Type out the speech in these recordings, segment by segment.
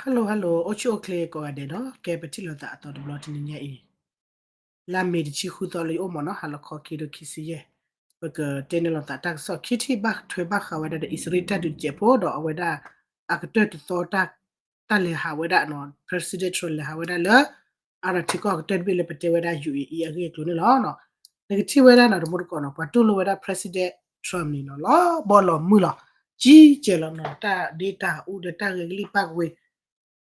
Hello hello အိၣ်ဆူၣ်အိၣ်ချ့ကိးဂၤဒဲးနီၤ, ကဲပထံၣ်လိာ်သးအသီတဘျီတနံၤညါအံၤ လါမ့ၤတဆံဃုသီလၢယအိၣ်မ့ၢ်နီၤ, ဟါလီၤခီခံကထိခံဆံယဲၢ်, ပကတဲန့ၢ်လိာ်သးတၢ်ကစီၣ်ခံထံၣ်ဘၣ်ထွဲဘၣ်ဃးဝဲဒၣ်ဒီး အံၣ်စရ့လးတၢ်ဒုးစဲးဖိဒီးအဝဲဒၣ် အကတၢၢ်တသီ တၢ်လဲၤဟးဝဲဒၣ်နီၤ, President Trump လဲၤဟးဝဲဒၣ်လၢ အါထံကီၢ်အကတၢၢ်တဘ့ၣ်လၢပတဲဝဲဒၣ် ယူၣ်အ့အံ အဂ့ၢ်အကျိၤန့ၣ်လီၤ. နကထံၣ်ဝဲဒၣ်နီၤ တမူတကိးနီၤ ပှၤတူၢ်လိာ်ဝဲဒၣ် President Trump န့ၣ်နီၤ လီၤဘီလီၤမုၢ်လီၤ, ကံကဲလီၤနီၤ, တၢ်ဒ့တၢ်အူဒီးတၢ်ဂဲၤကလံၣ်ပၣ်ကဝ့ၤ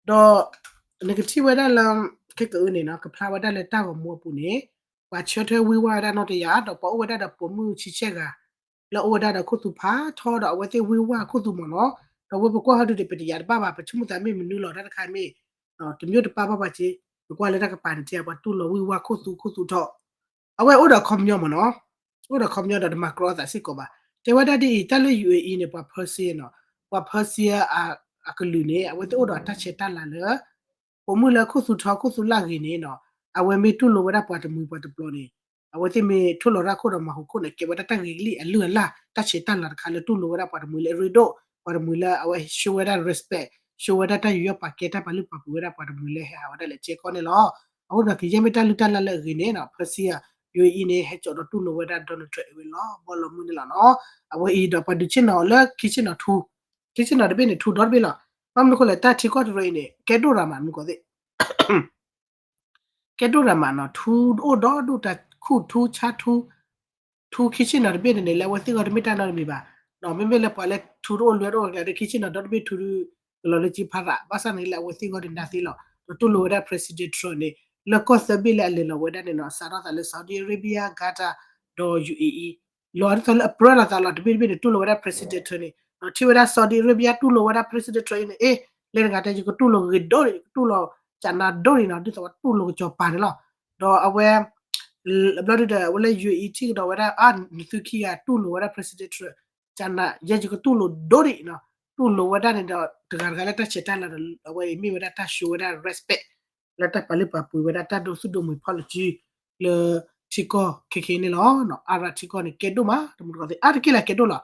ဒီး နကထံၣ်ဝဲဒၣ်လၢ ခဲကအုန့ၣ်နီၤ ကဖျါဝဲဒၣ်လၢတၢ်ဂီၤမူအပူၤန့ၣ် ပှၤဆၢထၢၣ်ဝံၢ်ဝါဝဲဒၣ်နီတယၤ ဒီးပှၤအိၣ်ဝဲဒၣ်ဒီးပိာ်မုၣ်ဆံဆဲၣ်ဂၤ လၢအအိၣ်ဝဲဒၣ်ဒီးခိၣ်သူဖးထီဒီးအဝဲသ့ၣ်ဝံၢ်ဝါခိၣ်သူမ့ၢ်နီၤ, ဒီးဝဲပကွၢ်ဟီဒုးဒီး ပတယၤတဘၣ်ဘၣ် ပဆိကမိၣ်သးမ့ၢ်မနုၤလီၤ တၢ်တခါမ့ၢ် တမ့ၢ်တပၢ်ဘၣ်ဘၣ်က့, ပကွၢ်လၢတၢ်ကပၤန့ၣ် ထံၣ်ပှၤတူၢ်လိာ်ဝံၢ်ဝါခိၣ်သူခိၣ်သူထီၣ်, အဝဲအိၣ်ဒီးခီပညီမ့ၢ်နီၤ, အိၣ်ဒီးခီပညီဒီးတမၤကြီအသးစ့ၢ်ကီးဘၣ်. တဲဝဲဒၣ်ဒ်အံၤ တၢ်လၢ ယူၣ်အ့အံ န့ၣ် ပှၤ Persia နီၤ, ပှၤ Persia အကလုာ်န့ၣ် အဝဲသ့ၣ်အိၣ်ဒီးတၢ်ဆဲးတၢ်လၤလၢ ပိာ်မုၣ်လၢခိၣ်သူထီခိၣ်သူလၢ်ဂ့ၤန့ၣ်နီၤ, အဝဲမ့ၢ်တူၢ်လိာ်ဝဲဒၣ်ပှၤတမှံၤပှၤတပျီၤန့ၣ် အဝဲသ့ၣ်မ့ၢ်ထိၣ်လီၤတၢ်ခိၣ်ဒီးမၤဟူးခိၣ်န့ၣ် ကဲဝဲဒၣ်တၢ်ဂ့ၤကလံၣ်အလုၢ်အလၢ် တၢ်ဆဲးတၢ်လၤတခါလၢတူၢ်လိာ်ဝဲဒၣ်ပှၤတမှံၤလၢအရ့ဒိၣ်, ပှၤတမှံၤလၢအဝဲ show ဝဲဒၣ် respect, show ဝဲဒၣ်တၢ်ယူးယီၣ်ပာ်ကဲ တၢ်ပာ်လုၢ်ပာ်ပှ့ၤဝဲဒၣ်ပှၤတမှံၤလၢဟဲဟးဝဲဒၣ်လၢကဲကီၢ်န့ၣ်လီၤ. အဃိဒီးကယဲၢ်မ့ၢ်တၢ်လုၢ်တၢ်လၢ်လၢအဂ့ၤန့ၣ်နီၤ Persia ယူၢ်အံၤန့ၣ် ဟဲစိာ်ဒီးတူၢ်လိာ်ဝဲဒၣ် Donald Trump ဝဲလီၤဘီလီၤမုၢ်န့ၣ်လီၤနီၤ. အဝဲအံၤဒီးပှၤဒုးဆ့ၣ်နီၤအီၤလၢခံဆ့ၣ်နီၤထူ, ခံဆ့ၣ်နီၤတဘ့ၣ်န့ၣ် ထူဒီတဘ့ၣ်လီၤ. ဘၣ်မနုၤဃိလဲၣ် တၢ်ထံကီၢ်တရၢအံၤန့ၣ် ကဲဒိၣ်ရၤမး မုၢ်ကီၢ်သ့ၣ် ကဲဒိၣ်ရၤမးနီၤ, ထူအိၣ်ဒီဒူၣ်တၢ်ခူၣ်ထူဆါထူ, ထူခံဆ့ၣ်နီၤတဘ့ၣ်န့ၣ်န့ၣ် လၢအဝဲသ့ၣ်ဂီၢ်တမ့ၢ်တၢ်နီတမံၤဘၣ်. မ့မ့ၢ်လၢပှၤလၢထူတအိၣ်လွဲတအိၣ်ကျါဒီး ခံဆ့ၣ်နီၤဒီတဘ့ၣ်ထူဒုး ကလီၤလၢကၠံဖးရး ဘၣ်ဆၣ်န့ၣ်လၢအဝဲသ့ၣ်ဂီၢ်ဒုးနၢ်သ့လီၤ. ဒီးတူၢ်လိာ်ဝဲဒၣ် President Trump န့ၣ် လၢကီၢ်သၢဘ့ၣ်လၢအလဲၤလီၤဝဲဒၣ်န့ၣ်နီၤ စးထီၣ်သးလၢ Saudi Arabia, Qatar ဒီး ယူၢ်အ့အံ လီၤဒ်သိးလၢအပြၢလိာ်သးလီၤ တဘ့ၣ်တဘ့ၣ်န့ၣ် တူၢ်လိာ်ဝဲဒၣ် President Trump န့ၣ် ဒီးထံၣ်ဝဲဒၣ် Saudi Arabia တူၢ်လိာ်ဝဲဒၣ် President Trump အံၤန့ၣ် အ့ လဲၤတဂၤတဲ ယကတူၢ်လိာ်ဂ့ၤဒိၣ်န့ၣ် ယကတူၢ်လိာ်ကနၤဒိၣ်န့ၣ်နီၤ ဒ်သိးဝဲတူၢ်လိာ်ကစီၤပၤန့ၣ်လီၤ. ဒီးအဝဲ ဘျီဒုဒီး အဝဲလၢ ယူၢ်အ့အံ ထံၣ်ကဒီးဝဲဒၣ် အါ နသုခံဂၤတူၢ်လိာ်ဝဲဒၣ် President Trump, ကနၤ ယဲယကတူၢ်လိာ်ဒိၣ်ဒံးနီၤ, တူၢ်လိာ်ဝဲဒၣ်န့ၣ်ဒီး တဂၤတဂၤလၢတၢ်ဆဲးတၢ်လၤဒီး အဝဲအံၤမ့ၢ်ဝဲဒၣ်တၢ် show ဝဲဒၣ် respect လၢတၢ်ပာ်လုၢ်ပာ်ပှ့ၤဝဲဒၣ်တၢ်ဒိသူၣ်ဒိမုၣ်ဖီၣ်လီၤစု လၢထံကီၢ်ခဲခဲန့ၣ်လီၤ. အါရၣ်ထံကီၢ်န့ၣ် ကဲဒိၣ်မး တမူတကိးသ့ၣ် အါတက့ၢ်လၢကဲဒိၣ်လီၤ.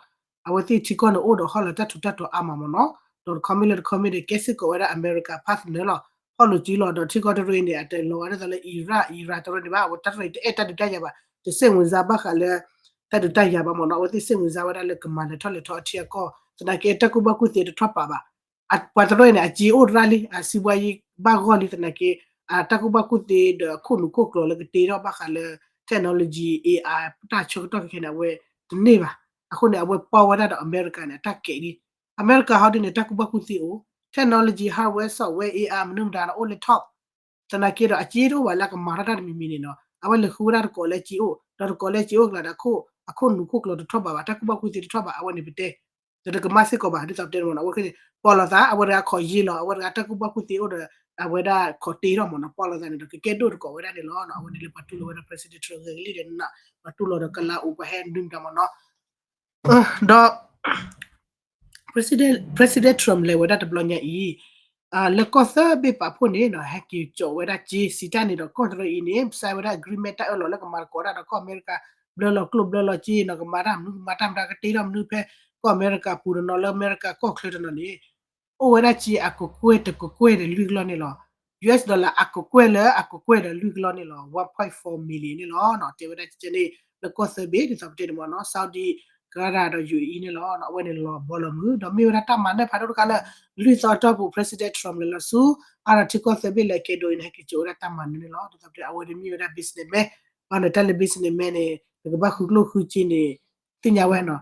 အဝဲသ့ၣ်ထံကီၢ်န့ၣ် အိၣ်ဒီးဟီၣ်လၢတၢ်ထူးတၢ်တီၤအါမးမ့ၢ်နီၤ, ဒီးတခီမ့ၢ်လၢတခီမ့ၢ်ဒီး ကဲစ့ၢ်ကီးဝဲဒၣ်အမဲရကၤ partner လီၤ, ဖီၣ်လိာ်စုလီၤ. ဒီးထံကီၢ်တရၢအံၤန့ၣ် အတလီၤဂာ်ဒ်သိးလၢ Iran Iran တရၢန့ၣ်ဘၣ်, အဝဲတၢ်တရၢအံၤတအဲၣ်တၢ်ဒုးတၢ်ယၤဘၣ်, တစ့ၣ်ဝင်စားဘၣ်ဃးလၢ တၢ်ဒုးတၢ်ယၤဘၣ်မ့ၢ်နီၤ, အဝဲသ့ၣ်စ့ၣ်ဝင်စားဝဲဒၣ်လၢကမၤလဲၤထီၣ်လဲၤထီအထံအကီၢ်, သနာ်က့တၢ်ကူၣ်ဘၣ်ကူၣ်သ့တထီၣ်ပာ်ဘၣ် ပှၤတရၢအံၤန့ၣ် အစ့အိၣ်တရၣ်လံ အစံးဘှါယံၤဘၣ်ဂီၢ်လံ သနာ်က့ အတၢ်ကူၣ်ဘၣ်ကူၣ်သ့ဒီးအခိၣ်နူာ်ခိၣ်ကျိၤလၢကတ့ထီၣ်ဘၣ်ဃးလၢ technology AI တၢ်ဆၢကတီၢ်ခဲခဲန့ၣ် အဝဲတန့ၢ်ဘၣ်. အဃိန့ၣ် အဝဲပီဝဲဒၣ်ဒီးအမဲရကၤန့ၣ် အတၢ်ကဲးလံ. အမဲရကၤဟီဒ်န့ၣ် တၢ်ကူၣ်ဘၣ်ကူၣ်သ့အိၣ်, technology hardware software AI မနုၤမတၤန့ၣ် အိၣ်လၢ top သနာ်က့ဒီး အစ့တအိၣ်ဘၣ်လၢအကမၤထီၣ်တၢ်တမံၤမံၤန့ၣ်နီၤ, အဝဲလဲၤဃုဝဲဒၣ်တကိးလၢအစ့အိၣ်, ဒီးတကိးလၢအစ့အိၣ်ကျါဒီး အခိၣ်နူာ်ခိၣ်ကျိၤတထီၣ်ဘၣ်ဘၣ်, တၢ်ကူၣ်ဘၣ်ကူၣ်သ့တထီၣ်ဘၣ် အဝဲန့ၣ်ပတဲ, ဒီးတကမၣ်စ့ၢ်ကီးဘၣ် ဒ်သိးပတဲန့ၣ်မ့ၢ်နီၤ, အဝဲန့ၣ် ပီၢ်လီၤသး အဝဲတဂၤခိးယ့လီၤ အဝဲတဂၤတၢ်ကူၣ်ဘၣ်ကူၣ်သ့အိၣ်ဒီး အဝဲဒၣ်ခိးတ့ထီၣ်မ့ၢ်နီၤ, ပီၢ်လီၤသးန့ၣ်ဒီး ကကဲဒိၣ်တကိးဝဲဒၣ်န့ၣ်လီၤ. အဝဲန့ၣ်လၢပှၤတူၢ်လိာ်ဝဲဒၣ် President Trump ဂဲၤကလံၣ်ဒီး ပှၤတူၢ်လိာ်ဒီးကလါအိၣ်ပှၤဟဲနုာ်မတၤမ့ၢ်နီၤ, ဒီး President Trump လဲၤဝဲဒၣ်တဘျီညါအံၤ လၢကီၢ်သၢဘ့ၣ်ပာ်ဖှိၣ်န့ၣ်နီၤ ဟဲက့ၤကၠီးဝဲဒၣ်က့ စံးတၢ်န့ၣ်ဒီး ကီၢ်တရၢအံၤန့ၣ် sign ဝဲဒၣ် agreement တၢ်အၢၣ်လီၤလၢကမၤသကိးတၢ်ဒီးကီၢ်အမဲရကၤ ဘျၢလီၤကျိၣ်ဘျၢလီၤစ့နီၤ, ကမၤတၢ်မနုၤကမၤတၢ်မတၤ ကတ့ထီၣ်မနုၤဖဲ ကီၢ်အမဲရကၤပူၤတနီၤ လၢအမဲရကၤကီၢ်ချၢတနီၤန့ၣ် အိၣ်ဝဲဒၣ်က့အကကွဲၢ်တကကွဲၢ်ဒီးလွံၢ်ကလီၢ်န့ၣ်လီၤ. US dollar အကကွဲၢ်လၢအကကွဲၢ်ဒီးလွံၢ်ကလီၢ်န့ၣ်လီၤ. one point four million န့ၣ်လီၤ. တဲဝဲဒၣ်ကဲန့ၣ် လၢကီၢ်သၢဘ့ၣ် ဒ်သိးပတဲန့ၣ်မ့ၢ်နီၤ Saudi, Qatar ဒီး ယူၣ်အ့အံ န့ၣ်လီၤ. အဝဲန့ၣ်လီၤဘီလီၤမုၢ် ဒီးမ့ၢ်ဝဲဒၣ်တၢ်မၤနၢၤဖးဒိၣ်တခါလၢ လွံၢ်သီအတီၢ်ပူၤ President Trump လဲၤလီၤဆူ အါထံကီၢ်သၢဘ့ၣ်လၢအကဲဒိအံၤန့ၣ် ဟဲက့ၤကၠိဝဲဒၣ်တၢ်မၤနၢၤန့ၣ်လီၤ. ဒ်သိးပတဲ အဝဲန့ၣ်မ့ၢ်ဝဲဒၣ် businessman ဘၣ်န့ၣ် တၢ်လၢ businessman န့ၣ် နကဘၣ်ဃုကျိၣ်ဃုစ့န့ၣ် သ့ၣ်ညါဝဲနီၤ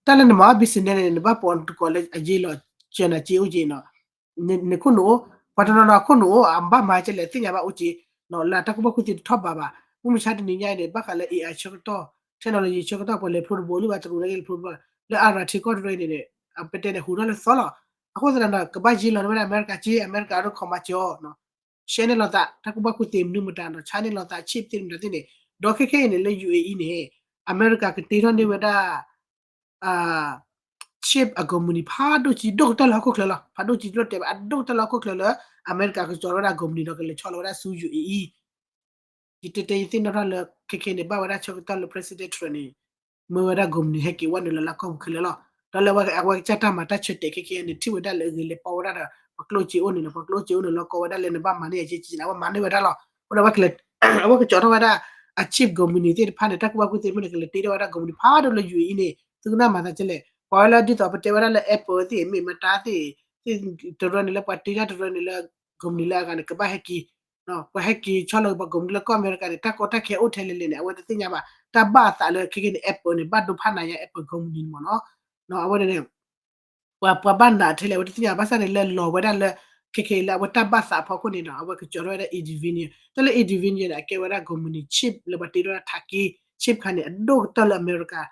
တၢ်လၢနမၤအီၤ business န့ၣ် နဘၣ်ပိာ်နသကိးလၢအယ့လီၤ ကၢနၤက့အိၣ်က့နီၤ နခိၣ်နူာ်အိၣ် ပှၤတနီၤနီၤအခိၣ်နူာ်အိၣ် အဘၣ်မၤကလဲၣ် သ့ၣ်ညါဘၣ်အိၣ်က့ လၢတၢ်ကူၣ်ဘၣ်ကူၣ်သ့တထီၣ်ဘးဘၣ် မုၢ်မဆါတနံၤညါအံၤန့ၣ် ဘၣ်ဃးလၢ AI ဆၢကတီၢ် technology ဆၢကတီၢ် ပှၤလဲၤဖျိတဘိလၢဘၣ်တရူးန့ၣ်က့ ဖျိတဘိ လၢအါထံကီၢ်တရၢအံၤန့ၣ် ပတဲန့ၣ် ဟူးထီၣ်လၢသီလီၤ အဃိသတးဒီး ကဘၣ်ယ့လီၤန့ၢ်ဝဲဒၣ်အမဲရကၤက့ အမဲရကၤဒိၣ်ခီမၤစၢၤအီၤ ဆှဲန့ၢ်လိာ်သး တၢ်ကူၣ်ဘၣ်ကူၣ်သ့မနုၤမတၤနီၤ ဆှဲန့ၢ်လိာ်သး chip သ့ၣ်မတၤသ့ၣ်န့ၣ် ဒီးခဲခဲအံၤန့ၣ် လၢ ယူၣ်အ့အံ န့ၣ် အမဲရကၤကတ့ထီၣ်န့ၢ်ဝဲဒၣ် chip အကုမ္ပဏီ ဖးဒိၣ်ကံဒိၣ်ကတၢၢ်လၢဟီၣ်ခိၣ်ချၢလီၤ ဖးဒိၣ်ကံဒိၣ်တဲဘၣ် အဒိၣ်ကတၢၢ်လၢဟီၣ်ခိၣ်ချၢလၢ အမဲရကၤကကၠီၤထီၣ်ဝဲဒၣ်အကုမ္ပဏီဒီးကလဲၤဆီလီၤဝဲဒၣ်ဆူ ယူၣ်အ့အံ ယတဲတဲ ယသ့ၣ်နီၣ်ထီၣ်လၢ ခဲခဲန့ၣ် ဘၣ်ဝဲဒၣ်ဆၢကတီၢ်လၢ President Trump န့ၣ် မ့ၢ်ဝဲဒၣ်ကုမ္ပဏီဟဲက့ၤဝဲနုာ်လီၤလၢကီၢ်ပူၤခဲလၢာ်လီၤ ဒီးလၢအဝဲကစၢ်တၢ်မၤတၢ်ဆၢတဲာ်ခဲခဲန့ၣ် ထံၣ်ဝဲဒၣ်လၢအဂ့ၤလဲၤပီဝဲဒၣ်ဒီး ပှၤကျိၣ်စ့အိၣ်န့ၣ် ပှၤကျိၣ်စ့အိၣ်န့ၣ် လီၤကီဝဲဒၣ်လၢနဘၣ်မၤန့ၢ်အက့က့န့ၣ် အဝဲမၤန့ၢ်ဝဲဒၣ်လီၤ. အဃိန့ၣ် အဝဲကလဲၤ အဝဲကကၠီထီၣ်ဝဲဒၣ် အ chip company သ့ၣ်တဖၣ်န့ၣ် တၢ်ကူၣ်ဘၣ်ကူၣ်သ့တဖၣ်န့ၣ် ကလဲၤတ့ထီၣ်ဝဲဒၣ် company ဖးဒိၣ်လၢ ယူၢ်အံၤ န့ၣ် သုကနၣ်မၤသးကလဲၣ်. ပှၤဝဲလၢဒ်သိးပတဲဝဲဒၣ်လၢ Apple သ့ၣ် မ့ၢ်မတၤသ့ၣ် တရၢန့ၣ်လၢပှၤတ့တၢ်တရၢန့ၣ်လၢ company လၢအဂၤန့ၣ် ကဘၣ်ဟဲက့ၤ ပှၤဟဲက့ၤဆီလီၤပှၤ company လၢကီၢ်အမဲရကၤန့ၣ် တၢ်ကီတၢ်ခဲအိၣ်ထဲလဲၣ်လဲၣ်န့ၣ် အဝဲတသ့ၣ်ညါဘၣ်. တၢ်ဘၣ်အသးလၢခဲကနံၣ်န့ၣ် Apple န့ၣ် ဘၣ်ဒိဖးနးယါ Apple company န့ၣ်မ့ၢ်နီၤ. အဝဲန့ၣ် ပှၤ ပှၤဘၣ်နးထဲလဲၣ် အဝဲတသ့ၣ်ညါ ဘၣ်ဆၣ်န့ၣ်လၢလီၤဝဲဒၣ်လၢ ခဲကနံၣ်လၢအဝဲတၢ်ဘၣ်သးအဖီခိၣ်န့ၣ်ဒီး အဝဲကကၠီထီၣ်ဝဲဒၣ် Nvidia တၢ်လၢ Nvidia န့ၣ် အကဲဝဲဒၣ် company chip လၢပှၤတ့ထီၣ်ဝဲဒၣ်ထးက့ chip ခါန့ၣ် အဒိၣ်ကတၢၢ်လၢအမဲရကၤ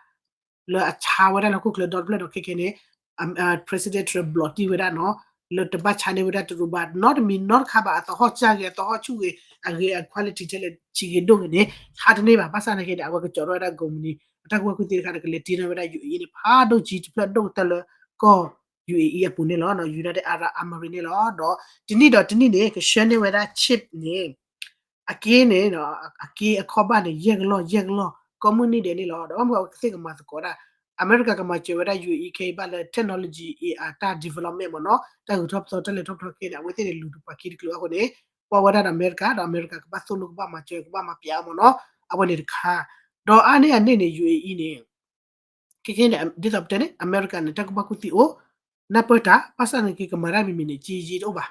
လၢအဆါဝဲဒၣ်လၢဟီၣ်ခိၣ်ချၢဒီတဖျၢၣ်ဒီး ခဲကနံၣ်န့ၣ် President Trump ဘျီးတံၢ်ဝဲဒၣ်နီၤ လၢတဘၣ်ဆါန့ၢ်ဝဲဒၣ်တရူးဘၣ် နီတမံၤနီတခါဘၣ် အသဟီၣ်စၢ်ဂ့ၤ အသဟီၣ်ဆူၣ်ဂ့ၤ အဂ့ၤ အ quality ထဲလဲၣ် ဆံးဂ့ၤဒိၣ်ဂ့ၤန့ၣ် ဆါတန့ၢ်ဘၣ်. ဘၣ်ဆၣ်သနာ်က့န့ၣ် အဝဲကကၠီထီၣ်ဝဲဒၣ် company အတၢ်ကူၣ်ဘၣ်ကူၣ်သ့တခါန့ၣ် ကလဲၤတ့ထီၣ်ဝဲဒၣ် ယူၢ်အံၤ န့ၣ် ဖးဒိၣ်ကၠံတဖျၢၣ်ဒိၣ်ကတၢၢ်လၢကီၢ် ယူၢ်အံၤ အပူၤန့ၣ်လီၤ. United Arab Emirates န့ၣ်လီၤ. ဒီးတနံၣ်ဒီးတနံၣ်န့ၣ် ကဆှၢန့ၢ်ဝဲဒၣ် chip န့ၣ် အက့န့ၣ် အက့အခီၣ်ဘၣ်န့ၣ် ယဲၢ်ကလီၢ် ယဲၢ်ကလီၢ် ကိးမုၢ်နံၤဒဲးန့ၣ်လီၤ. ဒီးဘၣ်မနုၤအဝဲကသ့ၣ်ကမၤသကိးဒၣ် အမဲရကၤကမၤစၢၤဝဲဒၣ် ယူၢ်အံၤ ခဲအံၤဘၣ်လၢ technology အတၢ် development မ့ၢ်နီၤ တၢ်ဂုၤထီၣ်ပသီ တၢ်လဲၤထီၣ်ပထီၣ်ခဲန့ၣ် အဝဲသ့ၣ်န့ၣ်လူၤတပှၤခံတကျိၤအဃိန့ၣ် ကွၢ်ဝဲဒၣ်ဒီးအမဲရကၤ ဒီးအမဲရကၤကဘၣ်သိၣ်လိ ကဘၣ်မၤစၢၤ ကဘၣ်မၤပျဲအီၤမ့ၢ်နီၤ အဝဲန့ၣ်တခါ ဒီးအါန့ၢ်အန့ၣ်န့ၣ် ယူၢ်အံၤ န့ၣ် ခဲခဲန့ၣ် ဒ်သိးပတဲန့ၣ် အမဲရကၤန့ၣ် တၢ်ကူၣ်ဘၣ်ကူၣ်သ့အိၣ် နၢ်ပၢၢ်တၢ် ဘၣ်ဆၣ်သနာ်က့ကမၤတၢ်မံၤမံၤန့ၣ် စ့ယ့တအိၣ်ဘၣ်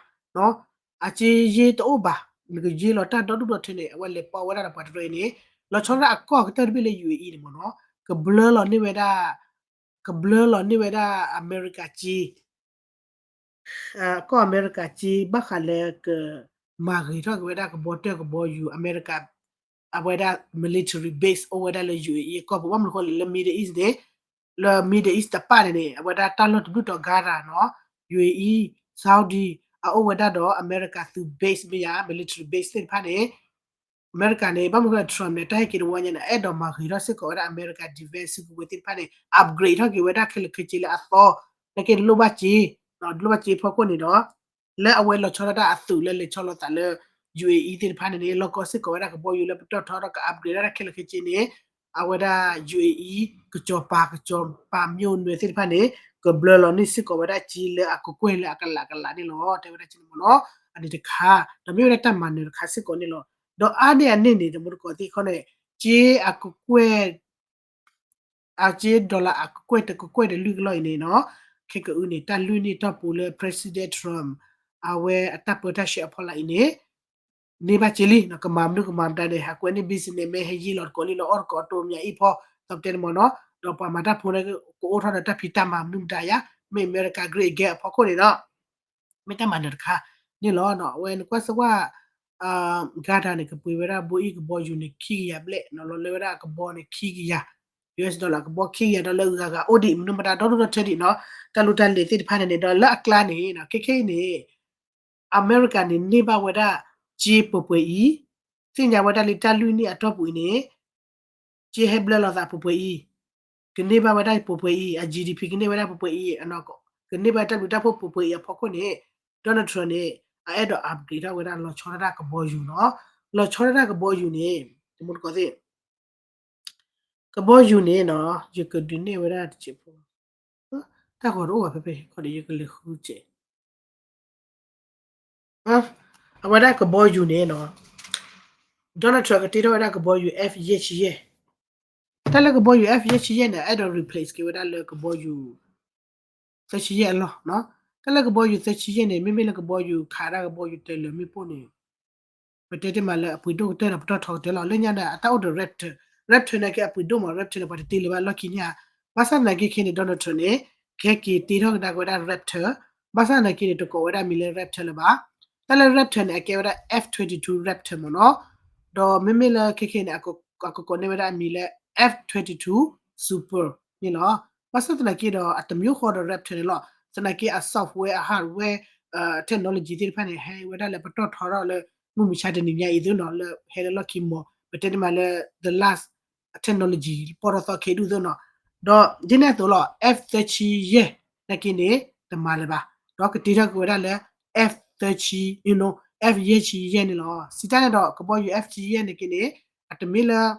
အစ့ယ့တအိၣ်ဘၣ် နကယ့လီၤတၢ်ဒီဒူၣ်ဒီထၢန့ၣ် အဝဲလဲၤပိာ်ဝဲဒၣ်ဒီးပှၤတရၢအံၤန့ၣ် လီၤဆီဒၣ်တၢ်အကီၢ်ကတၢၢ်တဘ့ၣ်လၢ ယူၢ်အံၤ န့ၣ်မ့ၢ်နီၤ ကဘျၢလီၤန့ၢ်ဝဲဒၣ် ကဘျၢလီၤန့ၢ်ဝဲဒၣ်အမဲရကၤစ့ ကီၢ်အမဲရကၤစ့ ဘၣ်ဃးလၢကမၤဂ့ၤထီၣ်က့ၤဝဲဒၣ်ကဘီတၢၢ်ကဘီယူၤ အမဲရကၤ အဝဲဒၣ် military base အိၣ်ဝဲဒၣ်လၢ ယူၢ်အံၤ အကီၢ်ပူၤ ဘၣ်မနုၤအဃိလဲၣ် လၢ Middle East န့ၣ် လၢ Middle East တပၣ်န့ၣ်န့ၣ် အဝဲဒၣ်တၢ်လီၢ်တဘျုးတီၤ Qatar နီၤ ယူၢ်အံၤ Saudi အအိၣ်ဝဲဒၣ်ဒီးအမဲရကၤသုး base မ့ၢ်ယါ military base သ့ၣ်တဖၣ်န့ၣ် အမဲရကၤန့ၣ် ဘၣ်မနုၤအဃိလဲၣ် Trump န့ၣ် တၢ်ဟဲက့ၤတဝီညါန့ၣ် အအဲၣ်ဒိးမၤဂ့ၤထီၣ်စ့ၢ်ကီးဝဲဒၣ်အမဲရကၤ defense စုကဝဲၤသ့ၣ်တဖၣ်န့ၣ် upgrade ထီၣ်က့ၤဝဲဒၣ်ခဲလၢာ်ခဲဆ့လၢအသီ နာ်က့န့ၣ်လိၣ်ဘၣ်စ့ လိၣ်ဘၣ်စ့ဖီခိၣ်န့ၣ်ဒီး လၢအဝဲလီၤဆီဒၣ်တၢ်အသုးလၢလဲၤဆီလီၤသးလၢ ယူၢ်အံၤ သ့ၣ်တဖၣ်န့ၣ်န့ၣ် လီၢ်ကီၢ်စ့ၢ်ကီးဝဲဒၣ်ကဘီယူၤလၢပတီၢ်ထီဒီးက upgrade ဒၣ်တၢ်ခဲလၢာ်ခဲဆ့န့ၣ် အဝဲဒၣ် ယူၢ်အံၤ ကစီၤပၤ ကစီၤပၤ မျိုးနွယ် သ့ၣ်တဖၣ်န့ၣ် ကဘျၢလီၤန့ၢ်စ့ၢ်ကီးဝဲဒၣ်စ့လၢအကလးကလးန့ၣ်လီၤ တဲဝဲဒၣ်စ့န့ၣ်မ့ၢ်နီၤ အန့ၣ်တခါ ဒီးမ့ၢ်ဝဲဒၣ်တၢ်မၤနၢၤတခါစ့ၢ်ကီးန့ၣ်လီၤ. ဒီးအါန့ၢ်အန့ၣ်န့ၣ် တမူတကိးသ့ၣ်ခီန့ၣ် စ့အကကွဲၢ် အစ့ dollar အကကွဲၢ်တကကွဲၢ်တလွံၢ်ကလီၢ်အံၤန့ၣ်နီၤ ခဲကအုန့ၣ် တၢ်လွံၢ်နံၣ်တီၢ်ပူၤလၢ President Trump အဝဲအတၢ်ပၢတၢ်ဆှၢအဖီလာ်အံၤန့ၣ် န့ၢ်ဘၣ်စ့လံ ကမၤမနုၤကမၤမတၤန့ၣ် ဟးကွဲးန့ၢ် business မ့ၢ်ဟဲယ့လီၤတကိးလံလီၤအီၣ်တကိးတိၢ်မးအံၤဖီ သီပတဲန့ၣ်မ့ၢ်နီၤ ဒီးပှၤမၤတၢ်ဖိန့ၣ် ကအိၣ်ထီၣ်ဒီးတၢ်ဖံးတၢ်မၤမနုၤမတၤယါ မ့ၢ်အမဲရကၤ great again အဖီခိၣ်န့ၣ်ဒီး မ့ၢ်တၢ်မၤနၢၤတခါန့ၣ်လီၤ. အဝဲနကွၢ်စၢၤကွၢ် Qatar န့ၣ် ကပှ့ၤဝဲဒၣ်ဘိအံၣ်ကဘီယူၤန့ၣ် ခံကယၤဘျဲၣ် လီၤလၢဝဲဒၣ်အကဘီန့ၣ် ခံကယၤ US dollar အကဘီခံကယၤ ဒီးလၢဂၤဂၤအိၣ်ဒံး မနုၤမတၤဒီဒူၣ်ဒီထၢဒံးနီၤ တၢ်လိၣ်တၢ်လဲၤသ့ၣ်တဖၣ်န့ၣ်န့ၣ် ဒီးလၢအကျါန့ၣ် ခဲခဲအံၤန့ၣ် အမဲရကၤန့ၣ် န့ၢ်ဘၣ်ဝဲဒၣ်စ့ပှဲၤပှဲၤအံၤ သ့ၣ်ညါဝဲဒၣ်လံတၢ်လွံၢ်နံၣ်အတီၢ်ပူၤအံၤန့ၣ် စ့ဟဲဘျၢလီၤသးပှဲၤပှဲၤအံၤ ကန့ၢ်ဘၣ်ဝဲဒၣ်ပှဲၤပှဲၤအံၤ အ GDP ကန့ၢ်ဝဲဒၣ်ပှဲၤပှဲၤအံၤ ကန့ၢ်ဘၣ်တၢ်ဘျုးတၢ်ဖှိၣ်ပှဲၤပှဲၤအံၤအဖီခိၣ်န့ၣ် Donald Trump န့ၣ် အအဲၣ်ဒိး upgrade ထီၣ်ဝဲဒၣ်လီၤဆီဒၣ်တၢ်ကဘီယူၤနီၤ လီၤဆီဒၣ်တၢ်ကဘီယူၤန့ၣ် တမူတကိးသ့ၣ် ကဘီယူၤန့ၣ်နီၤ ယကဒုးနဲၣ်ဝဲဒၣ်တစဲးဖိ တၢ်ဂီၤတအိၣ်ဘၣ်ဖဲဖဲခီဒီး ယကလဲၤဃုစဲး အဝဲဒၣ်ကဘီယူၤန့ၣ်နီၤ Donald Trump ကတ့ထီၣ်ဝဲဒၣ်ကဘီယူၤ F ယဲၢ်ဆံယဲၢ် တၢ်လၢကဘီယူၤ F ယဲၢ်ဆံယဲၢ်န့ၣ် အဲၣ်ဒိး replace က့ၤဝဲဒၣ်လၢကဘီယူၤ သၢဆံယဲၢ်အလီၢ်နီၤ တၢ်လၢကဘီယူၤသၢဆံယဲၢ်န့ၣ် မ့မ့ၢ်လၢကဘီယူၤခးဒၣ်ကဘီယူၤတၢ်လၢမ့ၣ်ပိၢ်န့ၣ် ပတဲတ့ၢ်မးလၢအပှ့ၤဒိၣ်ကတၢၢ်ဒီးပတီၢ်ထီကတၢၢ်လီၤ လၢညါန့ၣ် အတၢ်အိၣ်ဒီး Raptor Raptor န့ၣ်က့အပှ့ၤဒိၣ်မး Raptor န့ၣ် ပှၤတတ့လၢၤဘၣ်လီၢ်ခံန့ၣ်ဧါ ဘၣ်ဆၣ်သနာ်က့ခဲန့ၣ် Donald Trump န့ၣ် ကဟဲက့ၤတ့ထီၣ်ကဒါက့ၤဝဲဒၣ် Raptor ဘၣ်ဆၣ်သနာ်က့န့ၣ် တကိးဝဲဒၣ်မံၤလၢ Raptor လၢၤဘၣ် တၢ်လၢ Raptor န့ၣ် အကဲဝဲဒၣ် F twenty-two Raptor မ့ၢ်နီၤ ဒီးမ့မ့ၢ်လၢခဲခဲန့ၣ် အကကိးန့ၢ်ဝဲဒၣ်အမံၤလၢ F twenty-two Super န့ၣ်လီၤ ဘၣ်ဆၣ်သနာ်က့ဒီး အတမံၤဃီဒီး Raptor န့ၣ်လီၤ သနာ်က့အ software အ hardware technology သ့ၣ်တဖၣ်န့ၣ် ဟဲဝဲဒၣ်လၢပတီၢ်ထီထီၣ်လၢ မုၢ်မဆါတနံၤညါအံၤသ့နီၤ လၢဟဲလၢလီၢ်ခံမီၤ ပတဲတ့ၢ်မးလၢ the last technology ပီၢ်ထီၣ်သီခဲဒူၣ်သ့နီၤ ဒီးဒ်န့ၣ်အသိးလီၤ F သၢဆံယဲၢ် နာ်က့န့ၣ် တမၤလၢၤဘၣ် ဒီးကတ့ထီၣ်က့ၤဝဲဒၣ်လၢ F သၢဆံ F ယဲၢ်ဆံယဲၢ်န့ၣ်လီၤ စံးတၢ်န့ၣ်ဒီး ကဘီယူၤ F ဆံယဲၢ်န့ၣ်က့န့ၣ် အတမ့ၢ်လၢ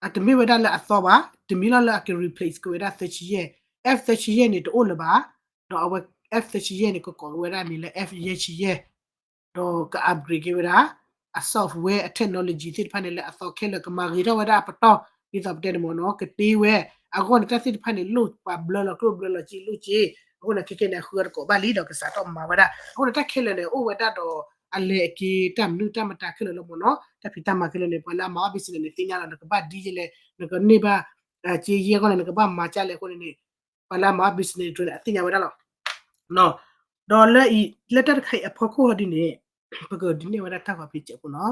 အတမ့ၢ်ဝဲဒၣ်လၢအသီဘၣ် တမ့ၢ်လီၤလၢအက replace က့ၤဝဲဒၣ် သၢဆံယဲၢ် F သၢဆံယဲၢ်န့ၣ် တအိၣ်လၢၤဘၣ် ဒီးအဝဲ F thirty-eight န့ၣ် ကကိးဝဲဒၣ်မံၤလၢ F ယဲၢ်ဆံယဲၢ် ဒီးက upgrade က့ၤဝဲဒၣ် အ software အ technology သ့ၣ်တဖၣ်န့ၣ် လၢအသီခဲလၢာ် ကမၤဂ့ၤထီၣ်ဝဲဒၣ်အပတီၢ် ဒ်သိးပတဲန့ၣ်မ့ၢ်နီၤ ကတ့ဝဲ အဂီၢ်န့ၣ် တၢ်သ့ၣ်တဖၣ်န့ၣ် လိၣ်ပှၤဘျၢလီၤကျိၣ်ဘျၢလီၤစ့လိၣ်စ့ အဃိန့ၣ် ခဲခဲန့ၣ် အဃုအတကိးဘၣ်လံဒီးကစးထီၣ်မၤဝဲဒၣ် အဃိန့ၣ် တၢ်ခဲလၢာ်န့ၣ် အိၣ်ဝဲဒၣ်ဒီး အလဲၤအက့ၤ တၢ်မနုၤတၢ်မတၤခဲလၢာ်လီၤမ့ၢ်နီၤ တၢ်ဖံးတၢ်မၤခဲလၢာ်န့ၣ် ပှၤလၢအမၤအီၣ် business န့ၣ် သ့ၣ်ညါလီၤ နကဘၣ်ဒ်လဲၣ် နကန့ၢ်ဘၣ် စ့ယဲၢ်အဂီၢ်န့ၣ် နကဘၣ်မၤကၢ်လဲၣ်အဃိန့ၣ်န့ၣ် ပှၤလၢအမၤအီၣ် business တြဲၤန့ၣ် အသ့ၣ်ညါဝဲဒၣ်လီၤ ဒီးလၢအံၤ လၢတၢ်တခါအံၤအဖီခိၣ်ဟီဒ်န့ၣ် ပကဒုးနဲၣ်ဝဲဒၣ်တၢ်ဂီၤဖံးစဲးဖိနီၤ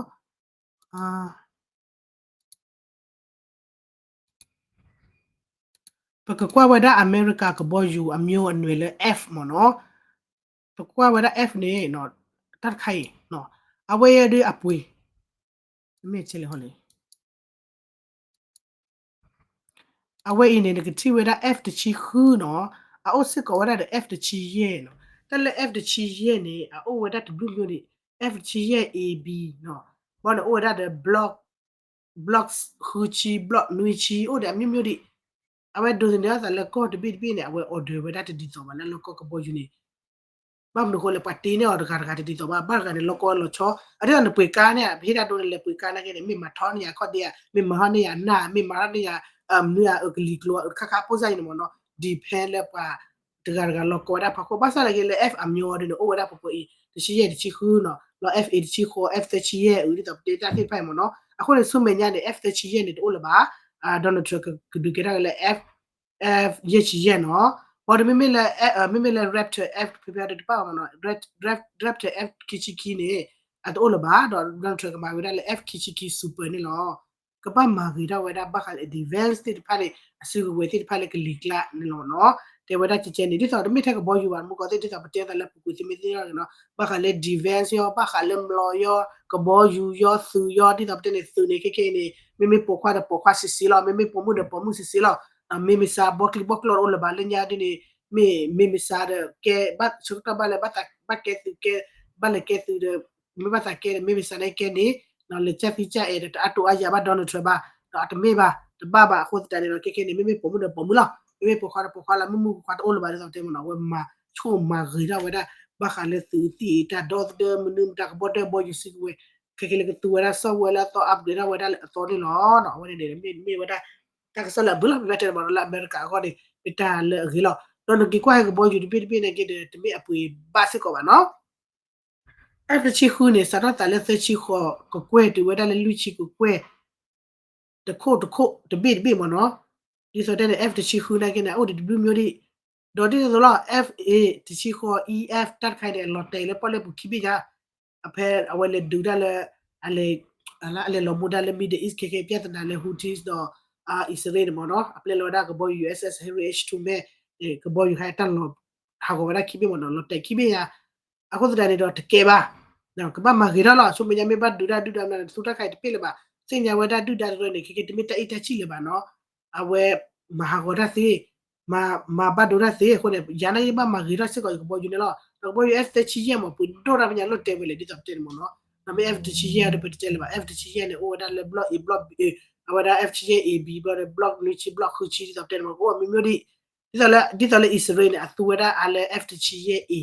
ပကကွၢ်ဝဲဒၣ်အမဲရကၤကဘီယူၤအမျိုးအနွယ်လၢ F မ့ၢ်နီၤ ပကွၢ်ဝဲဒၣ် F န့ၣ် တၢ်တခါအံၤ အဝဲအံၤဒ်အပှ့ၤ မ့ၢ်ဆဲလဲၣ်ဟီလဲၣ် အဝဲအံၤန့ၣ် နကထံၣ်ဝဲဒၣ် F တဆံဃုနီၤ အအိၣ်စ့ၢ်ကီးဝဲဒၣ်ဒီး F တဆံယဲၢ်နီၤ တၢ်လၢ F တဆံယဲၢ်န့ၣ် အအိၣ်ဝဲဒၣ်တဘျုးမျိုးန့ၣ် F တဆံယဲၢ် A B နီၤ ဘီန့ၣ်အိၣ်ဝဲဒၣ်ဒီး block block ဃုဆံ block နွံဆံ အိၣ်ဒီးအမျိုးမျိုးဒံး အဝဲဒိးသန့ၤအသးလၢကီၢ်တဘ့ၣ်တဘ့ၣ်န့ၣ် အဝဲ order ဝဲဒၣ်တဒ်သိးဘၣ်လၢလီၢ်ကီၢ်ကဘီယူၤန့ၣ် ဘၣ်မနုၤအဃိလဲၣ် ပှၤတ့န့ၢ်အီၤတဂၤတဂၤတဒ်သိးဘၣ် ဘၣ်တဂၤန့ၣ် လီၢ်ကီၢ်လီၤဆီ အဒ်သိးနပှ့ၤကါန့ၣ် ပဟ့ၣ်တၢ်ဒိန့ၣ် လဲၤပှ့ၤကါနာ်က့န့ၣ် မ့ၢ်မၤထီၣ်န့ၢ်ယၤခီၣ်ဒ့ဧါ မ့ၢ်မၤထီၣ်န့ၢ်ယၤနၢ် မ့ၢ်မၤထီၣ်န့ၢ်ယၤ မနုၤဧါ အကလံၤကျိၤ ခါခါဖိစၢ်အံၤန့ၣ်မ့ၢ်နီၤ depend လၢပှၤ တဂၤတဂၤလီၢ်ကီၢ်ဝဲဒၣ်ဖီခိၣ် ဘၣ်ဆၣ်သနာ်က့လၢ F အမျိုးဒ်န့ၣ် အိၣ်ဝဲဒၣ်ပှဲၤပှဲၤအံၤ တဆံယဲၢ် တဆံဃုနီၤ လီၤ F A တဆံဃိး F သၢဆံယဲၢ် အုး ဒ်သိးပတဲတၢ်သ့ၣ်တဖၣ်အံၤမ့ၢ်နီၤ အဃိန့ၣ် ဆူမဲာ်ညါန့ၣ် F သၢဆံယဲၢ်န့ၣ် တအိၣ်လၢၤဘၣ် Donald Trump ကဒုးကဲထီၣ်က့ၤလၢ F F ယဲၢ်ဆံယဲၢ်နီၤ ဘၣ်ဒီးမ့မ့ၢ်လၢ မ့မ့ၢ်လၢ Raptor F ဖဲဖဲတပာ်မ့ၢ်နီၤ Raptor F ခံဆံခံန့ၣ် အတအိၣ်လၢၤဘၣ် ဒီး Donald Trump ကမၤဝဲဒၣ်လၢ F ခံဆံခံ Super န့ၣ်လီၤ ကဘၣ်မၤဂ့ၤထီၣ်ဝဲဒၣ်ဘၣ်ဃးလၢ defense သ့ၣ်တဖၣ်န့ၣ် အစုကဝဲၤသ့ၣ်တဖၣ်လၢကလံၤကျါန့ၣ်လီၤနီၤ တဲဝဲဒၣ်ကဲကဲန့ၣ် ဒ်သိးတမ့ၢ်ထဲကဘီယူၤဘၣ် မုၢ်ကီၢ်သ့ၣ် ဒ်သိးပတဲသးလၢပူၤကွံာ်သ့ၣ်မ့ၢ်သ့ၣ်နီၤ ဘၣ်ဃးလၢ defense ယီၤ ဘၣ်ဃးလၢမျိာ်ယီၤ ကဘီယူၤယီၤ သုးယီၤ ဒ်သိးပတဲန့ၣ် သုးန့ၣ် ခဲခဲအံၤန့ၣ် မ့မ့ၢ်ပိာ်ခွါဒီးပိာ်ခွါဆံးဆံးလီၤ မ့မ့ၢ်ပိာ်မုၣ်ဒီးပိာ်မုၣ်ဆံးဆံးလီၤ မ့မ့ၢ်စး ဘီကျံဘီကျိၣ်တအိၣ်လၢၤဘၣ် လၢညါဒ်န့ၣ် မ့ၢ် မ့မ့ၢ်စးဒီး ကဲ ဘၣ်ဆၢကတီၢ်ဘၣ်လၢ ဘၣ်ကဲသုးကဲ ဘၣ်လဲၤကဲသုးဒီး မ့ၢ်ဘၣ်သးကဲန့ၣ် မ့မ့ၢ်စးန့ၣ်ကဲန့ၣ် လဲၤကၢ်သံကၢ်အဲၣ်ဒီး တအါတိအါယၤဘၣ် Donald Trump ဘၣ် ဒီးအတမ့ၢ်ဘၣ် တဘၣ်ဘၣ် အဃိသတးန့ၣ်ဒီး ခဲခဲန့ၣ် မ့မ့ၢ်ပိာ်မုၣ်ဒီးပိာ်မုၣ်လီၤ မ့မ့ၢ်ပိာ်ခွါဒီးပိာ်ခွါလီၤ မ့ၢ်မုၣ်ပိာ်ခွါတအိၣ်လၢၤဘၣ် ဒ်သိးပတဲမ့ၢ်နီၤ အဝဲမၤဆိၣ်မၤဂ့ၤထီၣ်ဝဲဒၣ် ဘၣ်ဃးလၢသုးသ့ၣ်တၢ်ဒီသဒၢ မနုၤမတၤကဘီတၢၢ်ဘီယူၤစုကဝဲၤ ခဲခဲလၢကသူဝဲဒၣ် software လၢအသီ upgrade ထီၣ်ဝဲဒၣ်လၢအသီန့ၣ်လီၤ အဝဲန့ၣ်န့ၣ် မ့ၢ်မ့ၢ်ဝဲဒၣ် တၢ်ကစီၣ်လၢအဘျုးလီၤ ပမ့ၢ်တဲမ့ၢ်နီၤ လၢအမဲရကၤအဂီၢ်န့ၣ် မ့ၢ်တၢ်လၢအဂ့ၤလီၤ ဒီးနက့ၤကွၢ်ဟဲကဘီယူၤတဘ့ၣ်တဘ့ၣ်နာ်က့ဒီး တမ့ၢ်အပှ့ၤဘၣ်စ့ၢ်ကီးဘၣ်နီၤ F တဆံဃုန့ၣ် စးထီၣ်သးလၢသၢဆံဃိးကကွဲၢ် တုၤဝဲဒၣ်လၢလွံၢ်ဆံကကွဲၢ် တခိၣ်တခိၣ်တဘ့ၣ်တဘ့ၣ်မ့ၢ်နီၤ ဒ်သိးတဲန့ၣ် F တဆံဃုနာ်က့န့ၣ် အအိၣ်ဒံးတဘျုးမျိုးဒံး ဒီးဒ်သိးသိးလီၤ F A တဆံဃိး E F တၢ်တခါအံၤန့ၣ် အလီၤတဲာ်လၢပီၣ်လဲၣ်ပူၤခံဘ့ၣ်ညါ အဖဲအဝဲလဲၤဒုးတၢ်လၢ အလဲၤ အလဲၤလီၤမူဒါလၢ Middle East ခဲခဲ ပြဿနာလၢ Houthis ဒီး အံၣ်စရ့လးန့ၣ်မ့ၢ်နီၤ အပျဲလီၤဝဲဒၣ်ကဘီယူၤ U S S Harry H two မ့ၢ် ကဘီယူၤခါတၢ်လီၤဟးဂီၤဝဲဒၣ်ခံဘ့ၣ်မ့ၢ်နီၤ လီၤတဲာ်ခံဘ့ၣ်ညါ အဃိသတးန့ၣ်ဒီးတကဲဘၣ် ကဘၣ်မၤဂ့ၤထီၣ်လီၤ ဆူမဲာ်ညါမ့ၢ်ဘၣ်ဒုးတၢ်ဒုၣ်ဒါမနုၤ သူတၢ်ခါအံၤတပ့ၢ်လၢၤဘၣ် သ့ၣ်ညါဝဲဒၣ်ဒုၣ်ဒါတရၢန့ၣ် ခဲခဲတမ့ၢ်တၢ်အ့ၣ်တၢ်ဆံၣ်လၢၤဘၣ်နီၤ အဝဲ မၤဟးဂီၤတၢ်သ့ မၤ မၤဘၣ်ဒိတၢ်သ့အဃိန့ၣ် ယၤနာ်က့ဘၣ်မၤဂ့ၤထီၣ်စ့ၢ်ကီးယကဘီယူၤန့ၣ်လီၤ ဒီးကဘီယူၤ F သၢဆံယဲၢ်မ့ၢ် ပှ့ၤဒိၣ်တၢ်ဖဲညါလိၣ်တဲဝဲလဲၣ် ဒ်သိးပတဲန့ၣ်မ့ၢ်နီၤ ဒီးမ့ၢ် F တဆံယဲၢ်ဒီးပတတဲလၢၤဘၣ် F တဆံယဲၢ်န့ၣ် အိၣ်ဝဲဒၣ်လၢ block A block အဝဲဒၣ် F တဆံယဲၢ် A B ဘျီဒီး block နွံဆံ block ဃုဆံ ဒ်သိးပတဲန့ၣ်မ့ၢ် ကအိၣ်အမျိုးမျိုးဒံး ဒ်သိးလၢ ဒ်သိးလၢအံၣ်စရ့လးန့ၣ် အသူဝဲဒၣ်အါလၢ F တဆံယဲၢ် A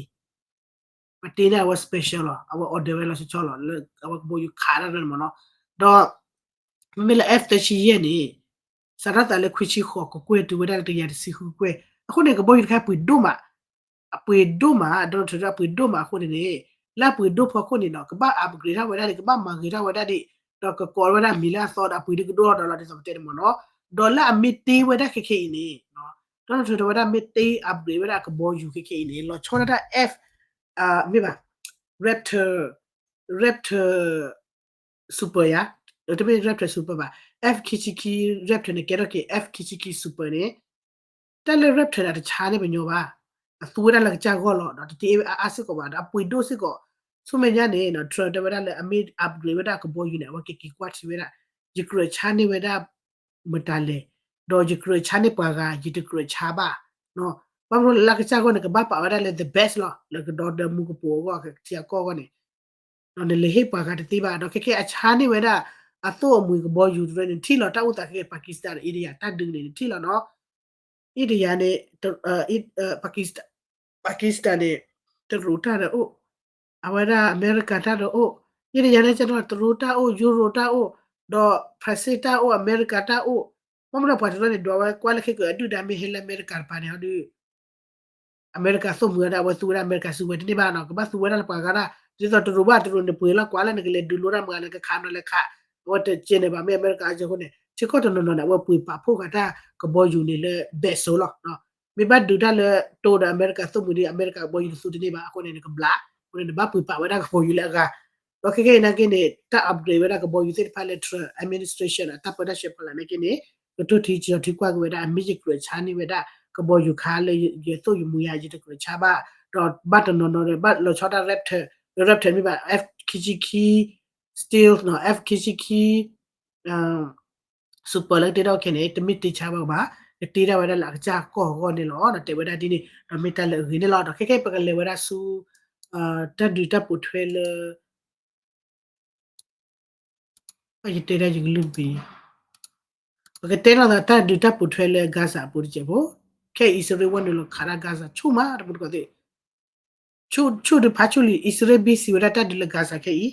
ပတဲန့ၣ်အဝဲ special လီၤ အဝဲ order ဝဲလီၤဆီဆီလီၤ လၢအဝဲကဘီယူၤခးတၢ်န့ၣ်မ့ၢ်နီၤ ဒီး မ့မ့ၢ်လၢ F သၢဆံယဲၢ်န့ၣ် စးထီၣ်သးလၢခွံဆံဃိးကကွဲၢ်တုၤဝဲဒၣ်လၢတကယၤတဆံဃုကကွဲၢ် အဃိန့ၣ် ကဘီယူၤတခါပှ့ၤဒိၣ်မး အပှ့ၤဒိၣ်မး Donald Trump အပှ့ၤဒိၣ်မးအဃိန့ၣ်န့ၣ် လၢအပှ့ၤဒိၣ်ဖီခိၣ်န့ၣ်ဒီး ကဘၣ် upgrade ထီၣ်ဝဲဒၣ်န့ၣ် ကဘၣ်မၤဂ့ၤထီၣ်ဝဲဒၣ်ဒံး ဒီးကကိးဝဲဒၣ်မံၤလၢအသီဒီးအပှ့ၤဒုကဒိၣ်ထီၣ်ဒီးလီၤ ဒ်သိးပတဲန့ၣ်မ့ၢ်နီၤ ဒီးလၢအမ့ၢ်တ့ဝဲဒၣ်ခဲခဲအံၤန့ၣ် Donald Trump တဲဝဲဒၣ်မ့ၢ်တ့ upgrade ဝဲဒၣ်ကဘီယူၤခဲခဲအံၤန့ၣ် လီၤဆီဒၣ်တၢ် F မ့ၢ်ဘၣ် Raptor Raptor Super ယါ တမ့ၢ် Raptor Super ဘၣ် F ခံဆံခံ Raptor န့ၣ် ကဲထီၣ်က့ၤ F ခံဆံခံ Super န့ၣ် တၢ်လၢ Raptor န့ၣ် အတဆါန့ၢ်ပညီဘၣ် အသူဝဲဒၣ်လၢကစၢ်ဂီၢ်လီၤ ဒီးတတ့အါအါစ့ၢ်ကီးဘၣ် ဒီးအပှ့ၤဒိၣ်စ့ၢ်ကီး ဆူမဲာ်ညါန့ၣ် Trump တဲဝဲဒၣ်လၢအမ့ၢ် upgrade ဝဲဒၣ်ကဘီယူၤန့ၣ် အဝဲကက့ၤကွၢ်ထံဝဲဒၣ် ယကြၢးဆါန့ၢ်ဝဲဒၣ် မတၤလဲၣ် ဒီးယကြၢးဆါန့ၢ်ပှၤဂၤ ယတကြၢးဆါဘၣ် ဘၣ်မနုၤလၢလၢကစၢ်ဂီၢ်န့ၣ် ကဘၣ်ပာ်ဝဲဒၣ်လၢ the best လီၤ လၢကဒီဒီမူကပိာ်အဂီၢ် ထံအကီၢ်အဂီၢ်န့ၣ် ဒီးနလဲၤဟ့ၣ်ပှၤဂၤတသ့ဘၣ် ဒီးခဲခဲအဆါန့ၢ်ဝဲဒၣ် အသိၣ်အမှံၤကဘီယူၤတရၢန့ၣ် ထံၣ်လီၤတၢ်အိၣ်သးခဲခဲ Pakistan ဒီး India တၢ်ဒုးန့ၣ် နထံၣ်လီၤနီၤ India န့ၣ် Pakistan Pakistan န့ၣ် တရူးတၢ်ဒီးအိၣ်, အဝဲဒၣ်အမဲရကၤတၢ်ဒီးအိၣ်, ယဲန့ၣ်ယၤန့ၣ်ကဲဒီး တရူးတၢ်အိၣ်, ယူရိၤတၢ်အိၣ်, ဒီးဖရၣ်စ့ၣ်တၢ်အိၣ်, အမဲရကၤတၢ်အိၣ်, ဘၣ်မနုၤပှၤတရူးန့ၣ် ဒွးဝဲကွၢ်လၢခဲကိာ်အဒုၣ်ဒါမ့ၢ်ဟဲလၢအမဲရကၤတပၤန့ၣ်ဒီး အမဲရကၤသိၣ်မှံၤဝဲဒၣ် အဝဲသူဝဲဒၣ်အမဲရကၤစုကဝဲၤတန့ၢ်ဘၣ်နီၤ, ကဘၣ်သူဝဲဒၣ်လၢပှၤဂၤဒၣ်, ဒ်သိးတရူးဘၣ်တရူးန့ၣ် ပှ့ၤလီၤကွၢ်လၢနကလဲၤဒုးလိတၢ်မၤ နကခးနီၤလဲၤခး, အဝဲတကဲန့ၣ်ဘၣ် မ့ၢ်အမဲရကၤအကဲအဃိန့ၣ် ထံကီၢ်တနီၤနီၤန့ၣ် အဝဲပှ့ၤပာ်ဖှိၣ်ဃာ်တၢ်ကဘီယူၤန့ၣ်လၢဘဲၣ်စိလီၤ. မ့ၢ်ဘၣ်ဒုးတၢ်လၢတိဒီးအမဲရကၤသိၣ်မှံၤဒီး အမဲရကၤကဘီယူၤတသူတန့ၢ်ဘၣ်အဃိန့ၣ် နကဘျး, အဃိန့ၣ် နဘၣ်ပှ့ၤပာ်ဝဲဒၣ်ကဘီယူၤလၢအဂၤ ဒီးခဲကနံၣ်အံၤနာ်က့န့ၣ် တၢ် upgrade ဝဲဒၣ်ကဘီယူၤသ့ၣ်တဖၣ်လၢ Trump administration အတၢ်ပၢတၢ်ဆှၢဖီလာ်နာ်က့န့ၣ် ကတိၢ်ထံကီၤထံကွၢ်က့ၤဝဲဒၣ် အမ့ၢ်ယကြၢးဆါန့ၢ်ဝဲဒၣ် ကဘီယူၤခါလၢယသိၣ်ယမူယၤ ယတကြၢးဆါဘၣ်, ဒီးဘၣ်တနီၤနီၤဒီး ဘၣ်လီၤဆီဒၣ် Raptor, Raptor မ့ၢ်ဘၣ် F ခံဆံခံ stealth နီၤ F ခံဆံခံ super လၢကတ့ထီၣ်ခဲန့ၣ် တမ့ၢ်တ့ဆါဘၣ်ဘၣ်, ကတ့ထီၣ်ဝဲဒၣ်လၢအကစၢ်ကီၢ်အဂီၢ်န့ၣ်လီၤ. ဒီးတဲဝဲဒၣ်ဒ်န့ၣ် ဒီးမ့ၢ်တၢ်လၢအဂ့ၤန့ၣ်လီၤ. ဒီးခဲကနံၣ်အံၤ ပကလဲၤဝဲဒၣ်ဆူ တၢ်ဒုးတၢ်ပိာ်ထွဲလၢ ယတဲဒၣ်ယကလုၢ်ပံၤ, ပကတဲလီၤသးတၢ်ဒုးတၢ်ပိာ်ထွဲလၢ Gaza အပူၤတစဲးဖိ, ခဲအံၤ အံၣ်စရ့လးဝဲနုာ်လီၤခးဒၣ် Gaza ဆူၣ်မး တမူတကိးသ့ၣ်, ဆူၣ်ဒုးဖးဆူၣ်လံ အံၣ်စရ့လး busy ဝဲဒၣ်တၢ်ဒုးလၢ Gaza ခဲအံၤ,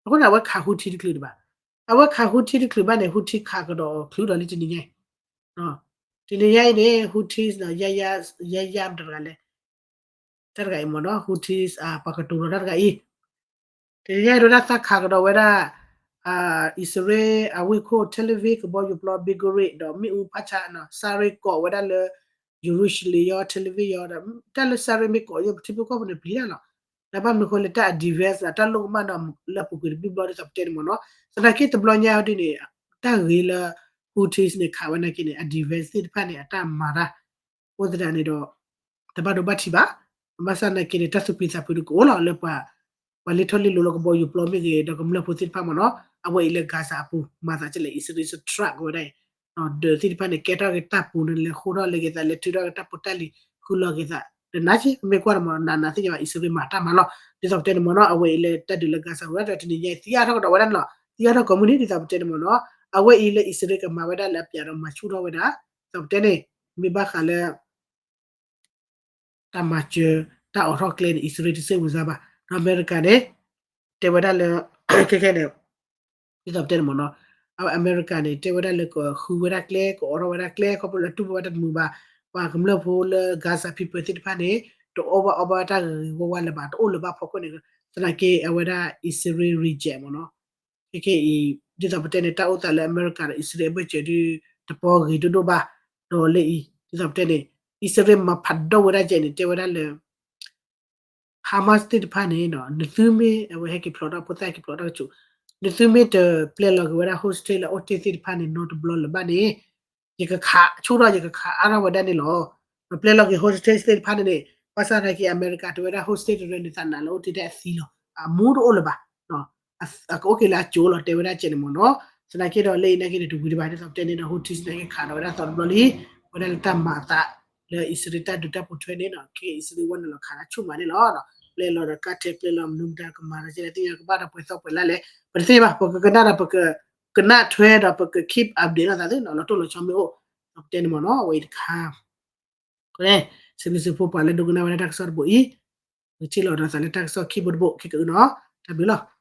အဃိန့ၣ် အဝဲခး Houthi တချုးဒံးဘၣ်, အဝဲခး Houthi တချုးဘၣ်န့ၣ် Houthi ခးကဒီးအီၤချုးဒီးလၢတနံၤညါအံၤ, တနံၤညါအံၤန့ၣ် Houthi နီၤ ယယါ ယယါ မတၤတဂၤလဲၣ် တၢ်တဂၤအံၤမ့ၢ်နီၤ Houthis ပှၤကတိၤလီၤတၢ်တဂၤအံၤ, တနံၤညါအံၤဒိးဒၣ်သးခးကဒီးဝဲဒၣ် အံၣ်စရ့လး အဝ့ၢ်ခိၣ် Tel Aviv ကဘီယူၤပျီ Ben Gurion ဒီးမ့ၣ်အူဖးဆါနီၤ စရ့ကိးဝဲဒၣ်လၢ ယရူၤၡလ့ၣ်ယီၤ Tel Aviv ယီၤဒီး တၢ်လၢစရ့မ့ၢ်ကိးယိၣ် ပထံဖိကီၢ်ဖိန့ၣ်ပျံၤတၢ်လီၤ, ဒီးဘၣ်မနုၤအဃိလၢတၢ်အ defense တၢ်လိၣ်ကမၣ်ဒီးလၢအပူၤကွံာ်တဘျုးဘျီဒ်သိးပတဲန့ၣ်မ့ၢ်နီၤ, သနာ်က့တဘျီညါအီၤဒ်န့ၣ် တၢ်ဂ့ၤလၢ Houthis န့ၣ် ခးဝဲနာ်က့န့ၣ် အ defense သ့ၣ်တဖၣ်န့ၣ် အတၢ်မၤတၢ် အဃိသတးန့ၣ်ဒီး တဘၣ်ဒိဘၣ်ထံးဘၣ်, ဘၣ်ဆၣ်နာ်က့န့ၣ် တၢ်သူၣ်ဖှံသးဖှံဒုးကအိၣ်လီၤလၢပှၤ ပှၤလဲၤထီၣ်လဲၤလီၤလၢကဘီယူၤပျီမ့ၢ်ဂ့ၤ ဒီးကမျၢၢ်ဖိသ့ၣ်တဖၣ်မ့ၢ်နီၤ, အဝဲအံၤလၢ Gaza အပူၤ မၤသးကလဲၣ် အံၣ်စရ့လး truck ဝဲဒၣ်အံၤ ဒၢးသ့ၣ်တဖၣ်န့ၣ် ကဲထီၣ်က့ၤတၢ်ပူၤန့ၣ် လဲၤဃိထီၣ်လဲၤက့ၤသး လဲၤထုးထီၣ်က့ၤတၢ်ဖိတၢ်လံၤ ဃုလီၤက့ၤသး ဒီးနာ်က့ ပမ့ၢ်ကွၢ်တမ့ၢ်နီၤ နးနးသ့ၣ်ညါဘၣ် အံၣ်စရ့လးမၤတၢ်မၤလီၤ, ဒ်သိးပတဲန့ၣ်မ့ၢ်နီၤ အဝဲအံၤလၢတၢ်ဒုးလၢ Gaza ဝဲဒၣ်ဒီး တနံၤညါအံၤ သံအါထီၣ်ကဒီးဝဲဒၣ်န့ၣ်လီၤ, သံအါထီၣ်ကိးမုၢ်နံၤ ဒ်သိးပတဲန့ၣ်မ့ၢ်နီၤ, အဝဲအံၤလၢအံၣ်စရ့လးကမၤဝဲဒၣ်လၢအပျးဒီးမၤဆူၣ်ထီၣ်ဝဲဒၣ်, ဒ်သိးပတဲန့ၣ် မ့ၢ်ဘၣ်ဃးလၢ တၢ်မၤစၢၤ တၢ်အိးထီၣ်ကျဲန့ၣ် အံၣ်စရ့လးတစိတ်ဝင်စားဘၣ်, ဒီးအမဲရကၤန့ၣ် တဲဝဲဒၣ်လၢ ခဲခဲန့ၣ် ဒ်သိးပတဲန့ၣ်မ့ၢ်နီၤ, အဝဲအမဲရကၤန့ၣ် တဲဝဲဒၣ်လၢကဃုဝဲဒၣ်ကျဲ ကအိးထီၣ်ဝဲဒၣ်ကျဲ ခီဖျိလၢတူၢ်ဘၣ်ဝဲတၢ်တမုာ်ဘၣ်, ပှၤကမျၢၢ်ဖိလၢ Gaza people သ့ၣ်တဖၣ်န့ၣ် တအိၣ်ဘၣ်အီၣ်ဘၣ်တၢ်ဂ့ၤဂ့ၤဝါဝါလၢၤဘၣ် တအိၣ်လၢၤဘၣ်ဖီခိၣ်န့ၣ်, သနာ်က့အဝဲဒၣ် အံၣ်စရ့လး reject မ့ၢ်နီၤ, ခဲခဲအံၤ ဒ်သိးပတဲန့ၣ် တၢ်အိၣ်သးလၢအမဲရကၤဒီးအံၣ်စရ့လးအဘၢၣ်စၢၤဒုး တပီဂ့ၤဒိၣ်ဒိၣ်ဘၣ်, ဒီးလၢအံၤ ဒ်သိးပတဲန့ၣ် အံၣ်စရ့လးမၤဖးဒိၣ်ဝဲဒၣ်ကဲန့ၣ် တဲဝဲဒၣ်လၢ Hamas သ့ၣ်တဖၣ်န့ၣ် နသုမ့ၢ် အဝဲဟဲက့ၤဖျိးထီၣ်ဖိသၣ်ဟဲက့ၤဖျိးထီၣ်ကၠိ, နသုမ့ၢ်တပျဲလီၤက့ၤဝဲဒၣ် hostage လၢအအိၣ်တ့ၢ်သ့ၣ်တဖၣ်န့ၣ် နီတဘျီလၢၤဘၣ်န့ၣ် ယကခးဆိၣ်ထီၣ် ယကခးအါထီၣ်ဝဲဒၣ်န့ၣ်လီၤ. ပျဲလီၤက့ၤ hostage သ့ၣ်တဖၣ်န့ၣ်န့ၣ် ဘၣ်ဆၣ်သနာ်က့ အမဲရကၤတဲဝဲဒၣ် hostage တရၢန့ၣ် သးနာ်လၢအိၣ်တ့ၢ်တၢ်အသံလီၤ. အမူတအိၣ်လၢၤဘၣ်. အကအိၣ်က့ၤလၢအကၠိလီၤ တဲဝဲဒၣ်ကဲန့ၣ်မ့ၢ်နီၤ. သနာ်က့ဒီးလၢအံၤနာ်က့န့ၣ် တဝံၤဒံးဘၣ် ဒ်သိးပတဲန့ၣ်ဒီး Houthis နာ်က့ခးဒီးဝဲဒၣ်သီတဘျီလံ. ဝဲဒၣ်လၢတၢ်မၤအသးလၢအံၣ်စရ့လးတၢ်ဒုးတၢ်ပိာ်ထွဲန့ၣ်နီၤ ခဲအံၤစရ့လးဝဲန့ၣ်လီၤခးတၢ်ဆူၣ်မးန့ၣ်လီၤ. ပျဲလီၤဒီးကါထဲ ပျဲလီၤမနုၤမတၤကမၤဒီးကဲလဲၣ်သ့ၣ်ညါ ကဘၣ်ဒီးပှဲၤသီပှဲၤလါလဲၣ် ပတသ့ၣ်ညါဘၣ်. ပကကနၣ်ဒီးပက ကနၣ်ထွဲဒီးပက keep update လိာ်သးသုနီၤ လီၤတိၢ်လီၤဆီမ့ၢ်အိၣ် ဒီးပတဲန့ၣ်မ့ၢ်နီၤ အဝဲအံၤတခါ စံးဘျုးစံးဖှိၣ်ပှၤလၢဒိကနၣ်ဝဲဒၣ်တၢ်ကစီၣ်တဘိအံၤ ပကထံၣ်လိာ်ဒီးသးလၢတၢ်ကစီၣ်ခံဘိတဘိ ခဲကအုနီၤ တၢ်ဘျုးလီၤ.